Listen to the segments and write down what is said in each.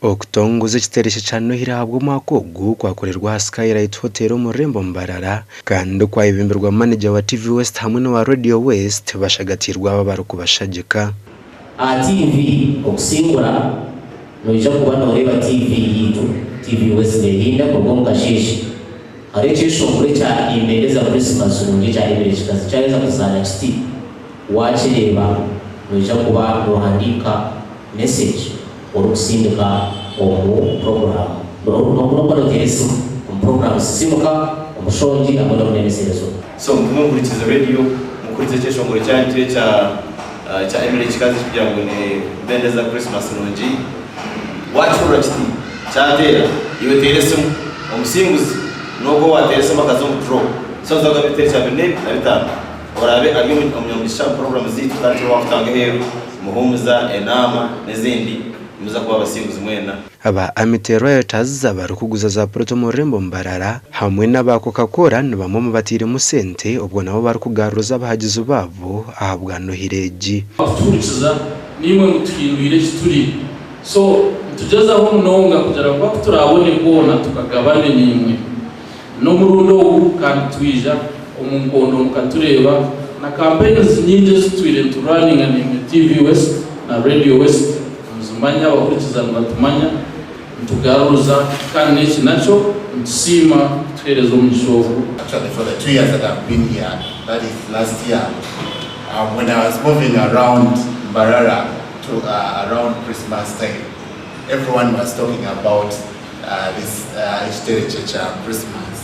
Okutongoza ekiteerekye kya Nohiri ahabw'omwaka ogu kwakorerwa aha Skylight Hotel omu rurembo Mbarara kandi kwayebemberwa manegya wa TV West hamwe n'owa Radio West bashagatiirwe abo abarikubashagika. Aha TV okusingura, noija kuba nooreeba TV yaitu, TV West neehinda kuruga omu kasheeshe. Hariho ekyeshongoro ekya Nimbendeza Christmas Nungi ekya Emily Kikazi kyaheza kuzaana kiti, waakireeba noija kuba noohandiika message orikusindika omu puroguraamu n'okuba nooteera esimu omu puroguraamu Sisiimuka, Omushongi hamwe n'Omuneneserezo. So mugume muhurikize radio, muhurikize ekyeshongoro kyanyu ekya ekya Emily Kikazi ekirikugira ngu Nimbendeza Christmas Nungi. Waakihurira kiti kyateera, iwe teera esimu. Omusinguzi n'ogwo owaateera esimu akaza omu draw. So nituza kugaba ebiteekye 25. Oraabe ari omunyamugisha omu puroguraamu zaitu kandi tiwe waakutanga aheeru, Muhumuza, Enaama n'ezindi, nimuza kuba abasinguzi mwena. Aba Amity Realtors abarikuguza za puroti omu rurembo Mbarara hamwe n'aba Coca Cola ni bamwe omu batairemu sente obwo nabo barikugaruza abahagizi baabo ahabwa Nohiri egi. Kutuhurikiza naimwe mutuhindwire eki turi so nitugyezaho munonga kugira ngu aku turaabone koona tukagabane naimwe. N'omurundi ogu kandi twija omu nkondo mukatureeba na campaigns nyingi ezi tutwire nitu runninga naimwe TV West na Radio West nimuzimanya abahurikiza nibatumanya nitugaruza kandi n'eki nakyo nitusiima kutuheereza omugisha ogu. Actually for the 2 years that I've been here, that is last year, when I was moving around Mbarara to around Christmas time, everyone was talking about this ekiterekye kya Christmas.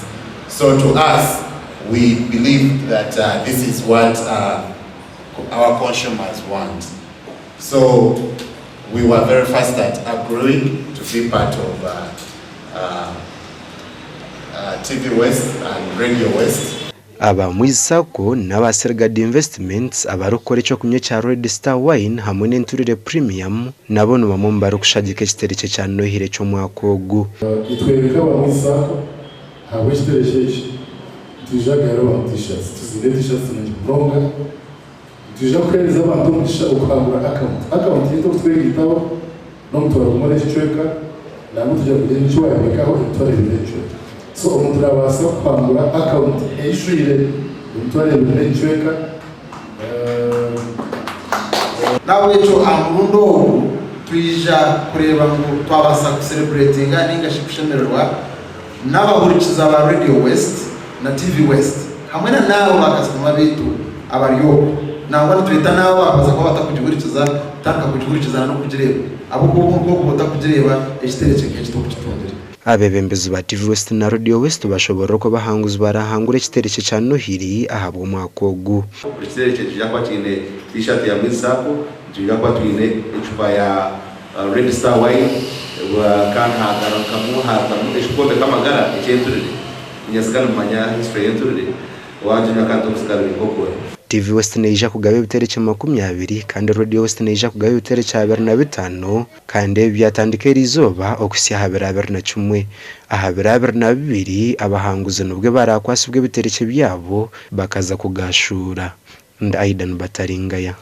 So to us, we believe that this is what our consumers want. So we were very fast at agreeing to be part of TV West and Radio West. Aba Mwizi Sacco n'aba Sergad Investments abarikukora eky'okunywa ekya Red Star Wine hamwe n'Enturire Premium nabo ni bamwe omu barikushagika ekiterekye kya Nohire eky'omwaka ogu. Itwe nk'aba Mwizi Sacco ahabw'ekiterekye eki nitwija kugabira abantu t-shirts. Tuziine t-shirts nungi munonga. Nitwija kuheereza abantu omugisha okuhangura akawunti. Akawunti yaitu okutwegaitaho n'omutwaro gumwe n'ekicweka, nangwa tugira kugira eki waabiikaho emitwaro ebiri n'ekicweka. So omuntu naabaasa kuhangura akawunti eijwire emitwaro ebiri n'ekicweka. N'ahabw'ekyo aha murundi ogu twija kureeba ngu twabaasa kusereburetinga nainga shi kushemererwa n'abahurikiza ba Radio West na TV West hamwe na n'abo bakasitoma baitu abari okwo. Nangwa nitweta n'abo ababaasa kuba batakugihurikiza kutandika kugihurikiza na n'okugireeba ahabw'okuba obu nikwo okuba otakugireeba ekiterekye nk'eki tokukitungire. Abeebembezi ba TV West na Radio West bashoboorora oku abahanguzi baraahangure ekiterekye kya Nohiri ahabw'omwaka ogu. Buri kiterekye nikiija kuba kiine T-shirt ya Mwizi Sacco, nitwija kuba twine ecupa ya Red Star Wine kandi hagarukamu hazamu ekikombe k'amagara eky'enturire. Munyasiga nimumanya history y'enturire, waginywa kandi tokusigara ori nk'oku ori. TV West neija kugaba ebiterekye 20 kandi Radio West neija kugaba ebiterekye 25 kandi ebi byatandika eriizooba okuhitsya aha biro 21. Aha biro 22 abahanguzi nibwo baraakwasibwa ebiterekye byabo bakaza kugaashuura. Ndi Aidan Bataringaya.